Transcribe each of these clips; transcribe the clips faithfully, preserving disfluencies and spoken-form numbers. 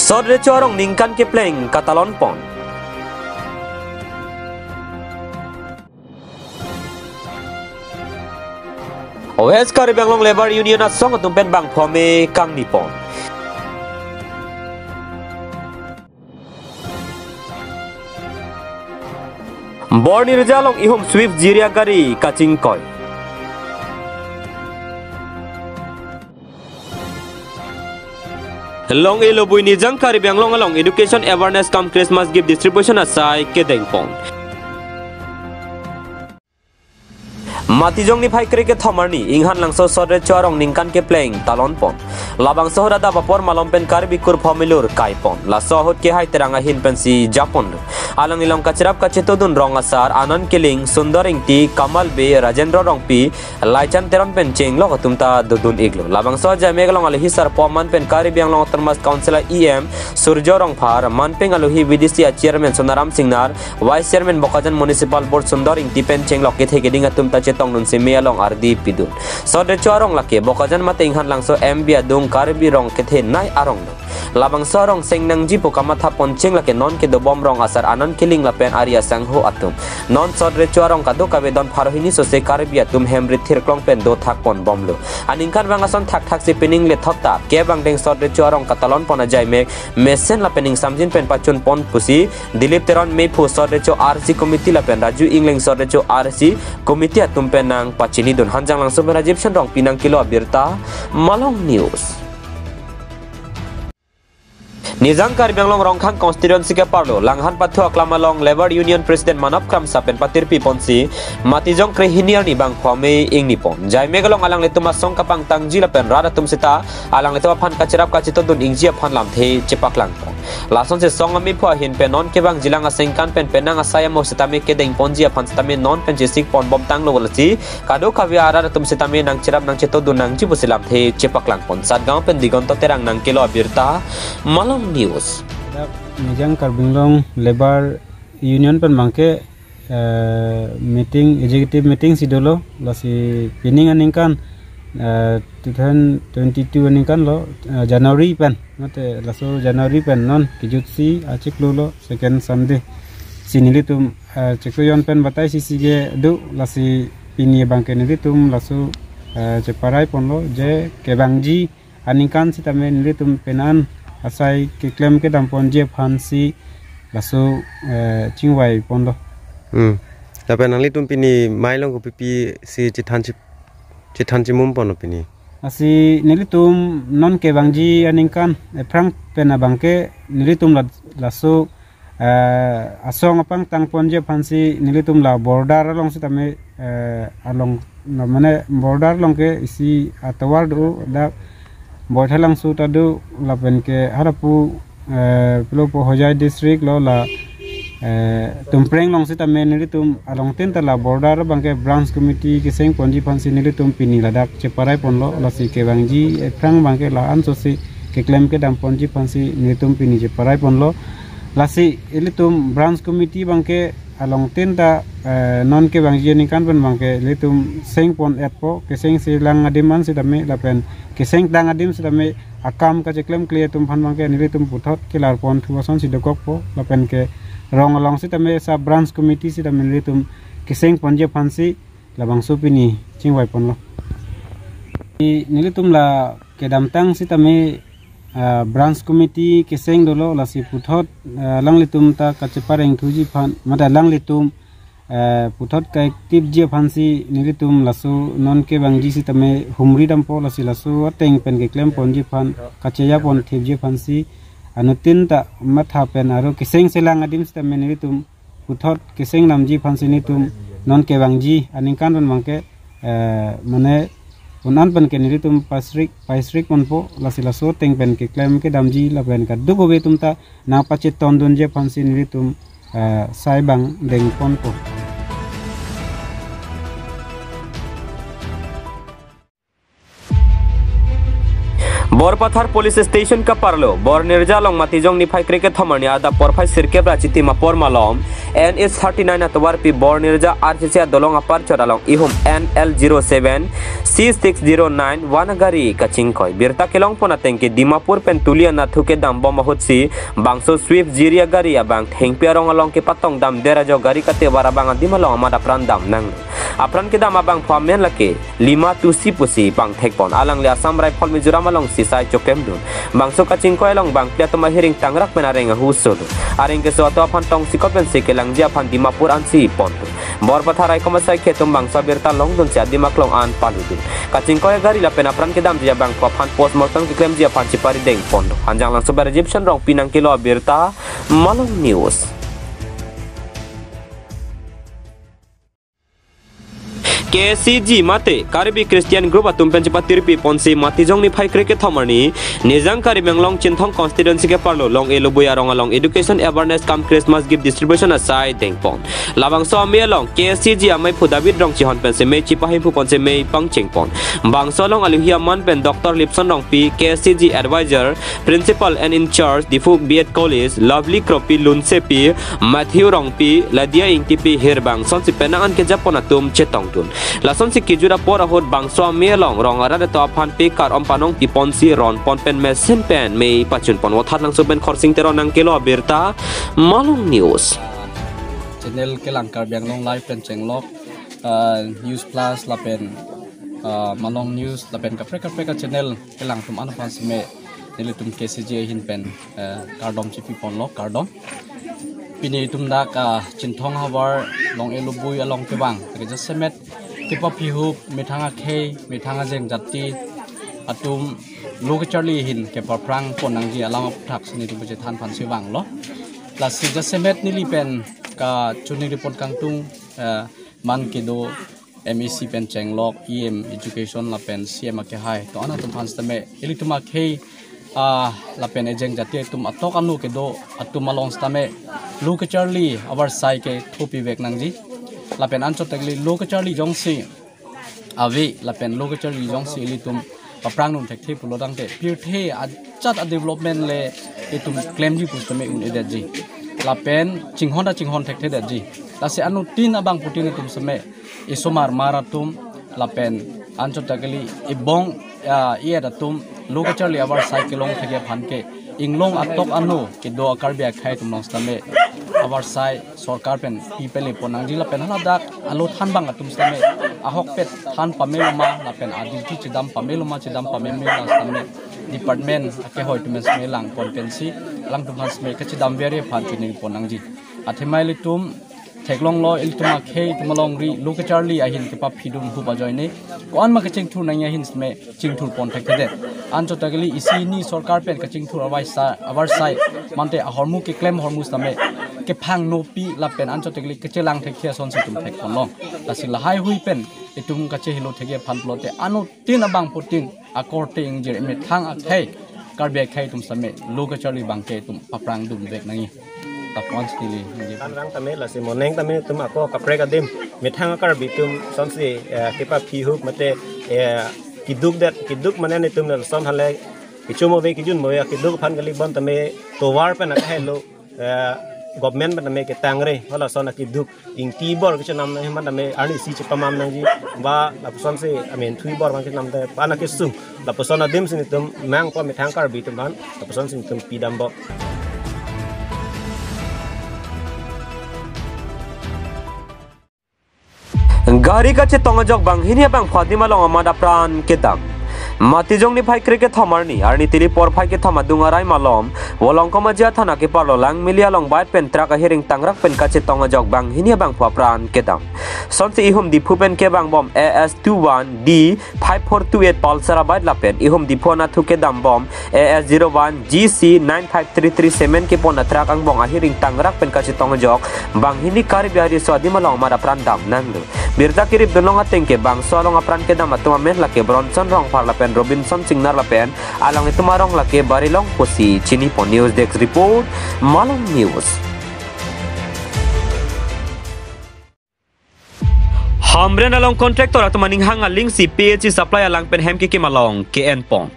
Sot recho arong ningkan kepleng katalon pon. West Karbi Anglong Labour Union asong atum pen bangpho ame kangni pon. Bornirja along ihum Swift Dzire gari kachingkoi. Long Elobui Nijang Karbi Anglong along education awareness cum Christmas gift distribution asai kedeng pon. Matijong niphai kre-kethom arni Inghan Langso sot recho arong ningkan kepleng talon pon. Labangso ahut adap apor malom pen Karbi kurpho milur kai pon. Laso ahut kehai terang ahin pensi japon. Alangli along kachirap kachetodun rong asar Anand Killing, Sundar Ingti, Kamal Bey, Rajendra Rongpi, Laichan Teron pen chenglok atum ta dodun iklo. Labangso ajaimek along alohi sarpo aman pen Karbi Anglong Autonomous Council E M Surjya Rongphar, manpeng alohi V D C a Chairman Sonaram Singnar, Vice Chairman Bokajan Municipal Board Sundar Ingti pen chenglok kethe keding atum ta chetongdun seme along ardi pidun. Sot recho arong lake Bokajan mate Inghan Langso M B adung Karbi rong kethenei arong do. Labangso arong seng nangji pu kamatha pon cheng lake non kedobom rong asar Anand Killing lapen ari asangho atum. Non sot recho arong kadokave don pharo hini sose Karbi atum hem rithir klong pen dothak pon bomlo. Aningkanvang ason thakthak si pining lethot ta kevang deng sot recho arong katalon pon ajaimek mesen lapen ingsamjin pen pachun pon pusi Dilip Teron mephu sot recho R C committee lapen Raju Ingleng sot recho R C committee atum pen nangpachinidun. Hanjang Langso pen Rajiv Shanrongpi nangkelo abirta, Malong News. Nijang Karbi Anglong Rongkhang constituency keparlo Langhan Pathu aklam along Labour Union President Manab Kramsa pen patirpi ponsi Matijong krehini arni bangpho ame ingni pon. Jaimek along alanglitum asong kapangtangji lapen rat atum seta alanglitum aphan kachirap kachetodun ingji aphan lamthe chepaklang pon. Lasonsi song amephu ahin pen non kevangjilang asengkan pen penang asai amo setame kedeng ponji aphan setame non pen chesik pon bomtanglo, lasi kadokave arat atum setame nangchirap nangchetodun nangji pusi lamthe chepaklang pon. Satgaon pen Digonto Terang nangkelo abirta, Malong News. Dak Nijang Karbi Anglong Labour Union pen bangke, eh, meeting, executive meeting si dolo, lasi pining aningkan, eh, two thousand twenty-two aningkan lo, eh, January pen, mate laso January pen non kejutsi achiklo lo, second Sunday. Si nelitum, eh, chiklo jon pen batai sisi kedo, lasi pini bangke nelitum laso, eh, cheparai ponlo, je kevangji aningkan setame nelitum penang asai keklem kedam ponji aphansi laso, eh, chingvai ponlo. Hmm. Lapen nanglitum pini mai along kopipi si chethan chi, chethan chimum ponlo pini? Lasi nelitum non kevangji aningkan, eh, aphrang pen abangke nelitum la, laso, eh, asong apangtang ponji aphansi nelitum la border along setame, eh, along, la mane border along ke isi atovar do, dak Baithalangso ta do, lapen ke halapu, eh, pulo po Hojai district lo la, eh, Tumpreng along setame nelitum along tin ta la border bangke branch committee keseng ponji aphansi nelitum pini ladak cheparai ponlo, lasi kevangji aphrang bangke la-an sosi keklem kedam ponji aphansi nelitum pini cheparai ponlo. Lasi ilitum branch committee bangke along tin ta, eh, non kevangji aningkan pen bangke ilitum seng pon etpo, keseng selang adim an setame lapen keseng tang adim setame akam kacheklemkle atum aphan bangke nelitum puthot kelar ponthu asonsi dokokpo, lapen ke rong along setame sub branch committee setame nelitum keseng ponji aphansi labangso pini chingvai ponlo. I nelitum la kedamtang setame, ah, branch committee keseng dolo, lasi puthot, ah, alanglitum ta kacheparengthuji aphan, mate alanglitum, ah, puthot ka-active ji aphansi nelitum laso non kevangji setame humri dampo, lasi laso ateng pen keklem ponji aphan, kacheya pon thipji aphansi anuttin ta matha pen aro keseng selang adim setame nelitum puthot keseng damji aphansi nelitum non kevangji aningkan pen bangke, eh, mane un-an pen ke nelitum paisrik, paisrik ponpo, lasi laso ateng pen keklem kedamji lapen kadokave atum ta nangpachetondunji aphansi nelitum, eh, sai bang deng ponpo. Borpathar Police Station kaparlo, Bornirja along Matijong niphai krekethom arni adap porphai sirkep ra chitim apor malom, N H thirty-nine atovarpi Bornirja R C C adolong apar chot along ihum N L zero seven C six zero nine one agari kachingkoi. Birta kelongpon atengke Dimapur pen tuli anatthu kedambom ahutsi bangso Swift Dzire agari abang thengpi arong along kepatong damdet ajok gari katevar abang adim along amat apran damnang. Apran kedam abangphu amen lake Lima Tusi pusi pangthekpon. Alangli Assam Rifle Mizoram alongsi sai choklemdun. Bangso kachingkoi along bangphli atum ahiring tangrak pen areng ahu solo. Areng keso atum aphan tongsi kopensi kelangji aphan Dimapur ansi pondun. Borpathar raikom asai khetum bangso abirta longdunsi adim aklong an paludun. Kachingkoi agari lapen apran kedamji abangphu aphan postmortem keklemji aphan chipari dengpondun. Hanjanglangso pen Rajiv Shan Rongpi nangkelo abirta, Malong News. K C G mate Karbi Christian Group atum pen chepatirpi ponsi Matijong niphai krekethom arni Nijang Karbi Anglong Chinthong constituency keparlo Long-e Lobui arong along education awareness cum Christmas gift distribution asai dengpon. Labangso amei along K C G ameiphu David Rongchihon pensi mei chipahemphu ponsi mei pangchengpon. Bangso along aluhi aman pen Doctor Lipson Rongpi, K C G advisor, principal and in charge Diphu B Ed College, Lovely Kropi, Lunsepi, Matthew Rongpi, Ladia Ingtipi hirbang sonsi penang an kejapon atum chetongdun. Lasonsi kejut apor ahut bangso amei along rong arat atum aphan pekar om panong piponsi ronpon pen mesen pen mei pachunpon. Vothatlangso pen Khorsing Teron nangkelo abirta, Malong News. Channel kelang Karbi Anglong Live pen chenglok, ah, News Plus lapen, ah, Malong News lapen kaprek kaprek a-channel kelang atum an aphan seme nelitum K C G ahin pen, eh, kardom chipiponlo, kardom. Pini itum dak, ah, Chinthong havar Long-e Lobui along kevang, jasemet kepaphihup, methang akhei, methang ajeng jati atum lo kacharli ahin kepaphrang ponnangji alam aphuthak si nelitum pachethan aphansi vanglo. Lasi jasemet neli pen kachiningri pon kangtung, eh, man kedo M A C pen chenglok, E M Education lapen C M akehai atum an atum aphan sitame, ilitum akhei, ah, lapen ejeng jati atum atok anu kedo atum along sitame lo kacharli avarsai kethopivek nangji. Lapen anchot ta kali lo kacharli jongsi ave lapen lo kacharli jongsi ilitum paphrangdun thekthe pulo tangte pirthe ajat a-development le itum klemji pu sitame un-edetji. Lapen chinghon ta chinghon thekthedetji. Lasi anuttin abangphutin itum sitame isomar mar atum lapen anchot ta kali ibong, ah, i-et atum lo kacharli avarsai kelong thekji aphan ke inglong atok anu kedo a-Karbi akhei atum along sitame avarsai sorkar pen pipele ponnangji lapen haladak alo thanbang atum sitame ahokpet than pamelo ma lapen a-duty chedam pamelo ma chedam pamemelo sitame department akehoi atum sitame langpon pensi alangtum aphan sitame kachedam veri aphan chining ponnangji. Athema ilitum theklonglo, ilitum akhei atum alongri lo kacharli ahin kepaphidun hup ajoine ko-an ma kachingthur nangji ahin sitame chingthur pon thekthedet. Anchot ta kali isi hini sorkar pen kachingthur avarsai, avarsai mante ahormu keklem hormu sitame kephang nopi lapen anchot ta kali kachelang thekthe asonsi itum thekponlong. Lasi lahai hui pen itum kachehelo thekji aphan pulote anuttin abangphutin akorte ingjir methang akhei Karbi akhei atum sitame lo kacharli abang ke itum paphrangdunvek nangji. Tapon stili nangji. Thanrang tame lasi moning tame itum ako kaprek adim methang a-Karbi atum asonsi, eh, kepaphihup mate, eh, kedukdet, keduk mane nelitum lason hale kechomove kejunmove keduk aphan kali, bonta tame tovar pen akahelo, eh, government pen tame ketangre, halason akeduk ingti bor kechenam nangji, bonta tame arnisi chepamam nangji, ba lapuson si amen thui bor abang kechenam te pana kesung, lapuson adim si nelitum nangpo methang Karbi atum aphan, lapuson si nelitum pidampo. Gari kachetong ajok banghini abangphu adim along amat apran kedam. Matijong niphai krekethom arni, arni tili porphai kethom adung arai malom, Volongkom Aji athana keparlo Langmili along bike pen truck ahiring tangrak pen kachetong ajok banghini abangphu apran kedam. Sonsi ihum Diphu pen kevangbom A S two one D five four two eight Pulsar a-bike lapen ihum Diphu anatthu kedambom A S zero one G C nine five three three seven kepon a-truck angbong ahiring tangrak pen kachetong ajok banghini Karbi ariso adim along amat apran damnanglo. Birta keripdunlong atengke bangso along apran kedam atum amen lake Bronson Rongphar lapen Robinson Singnar lapen alanglitum arong lake Barilong pusi chinipon. News Desk Report, Malong News. Hamren along contractor atum aning hang aling si P H E supply alang pen hem kekim along ke-enpon.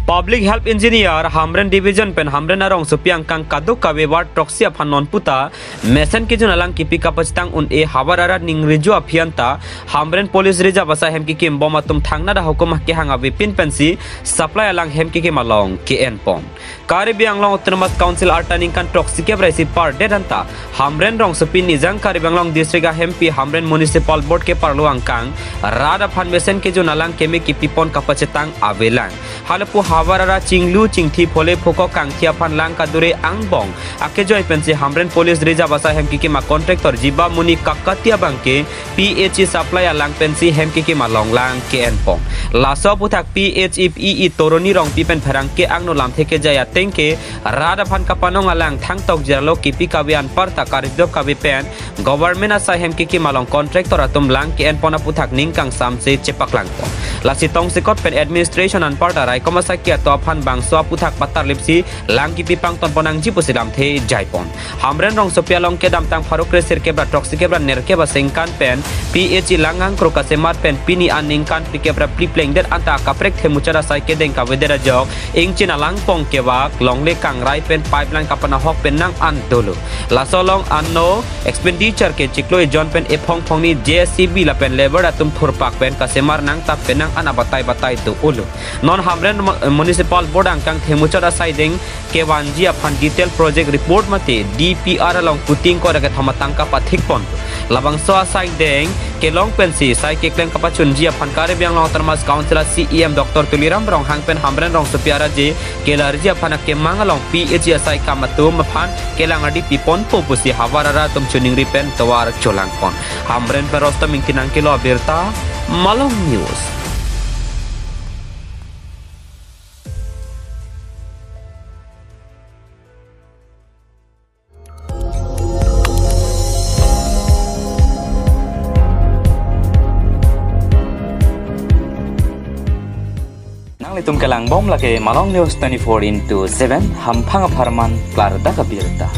Public Health Engineer Hamren Division pen Hamren arongsopi angkang kadokave ward throksi aphan non puta mesen kejun alang kipi kapachethang un-e havar arat ningri jo aphi anta Hamren Police Reserve asai hem kekim bom atum thangnat ahukum kehang avepin pensi supply alang hem kekim along ke-enpon. Karbi Anglong Autonomous Council arta ningkan throksi kep ra isi pardet anta Hamren rongsopi Nijang Karbi Anglong District ahempi Hamren Municipal Board keparlo angkang rat aphan mesen kejun alang keme kipipon kapachethang avelang. Halapu havar arat chinglu chingthi phole phukok kangthi aphan lang kadure angbong akejoi pensi Hamren Police Reserve asai hem kekim a contractor Jiba Muni Kakati abangke P H E supply alang pensi hem kekim along lang ke-enpon. Laso aputhak P H E E Toroni Rongpi pen pherangke angno lamthe kejai atengke rat aphan kapanong alang thangtok jirlo kipi kave anparta karidop kave pen government asai hem kekim along contractor atum lang ke-enpon aputhak ning kangsamse chepaklangpon. Lasi tongsekot pen administration anparta raikom asai ke ato aphan bangso aputhak patarlipsi lang kipi pangtonpon nangji pusi lamthe jaipon. Hamren rongsopi along kedamtang pharo kre sirkep ra throksi kep ra nerkep asengkan pen P H E lang angkrok kasemar pen pini aningkan phlikep ra phli plengdet anta kaprek Themuchot asai kedeng kavedet ajok ingchin alang pong kevak longle kangrai pen pipeline kapanahok pen nang an dolo. Laso along anno expenditure ke chiklo ejon pen ephong phongni J C B lapen labour atum thurpak pen kasemar nangtap pen nang an abatai batai do-olo. Non Hamren Mu-, Municipal Board angkang Themuchot asai deng kevanji aphan detail project report mate D P R along kuting kora kethom atangka pathikpon. Labangso asai deng kelong pensi sai keklem kapachunji aphan Karbi Anglong Autonomous Council a C E M Doctor Tuliram Ronghang pen Hamren rongsopi araje kelarji aphan akemang along P H E asai kam atum aphan kelang adi piponpo pusi havar arat atum choningri pen tovar cholangpon. Hamren pen Rostom Ingti nangkelo abirta, Malong News. Nanglitum kelangbom lake Malong News twenty-four into seven, hamphang apharman klardak abirta.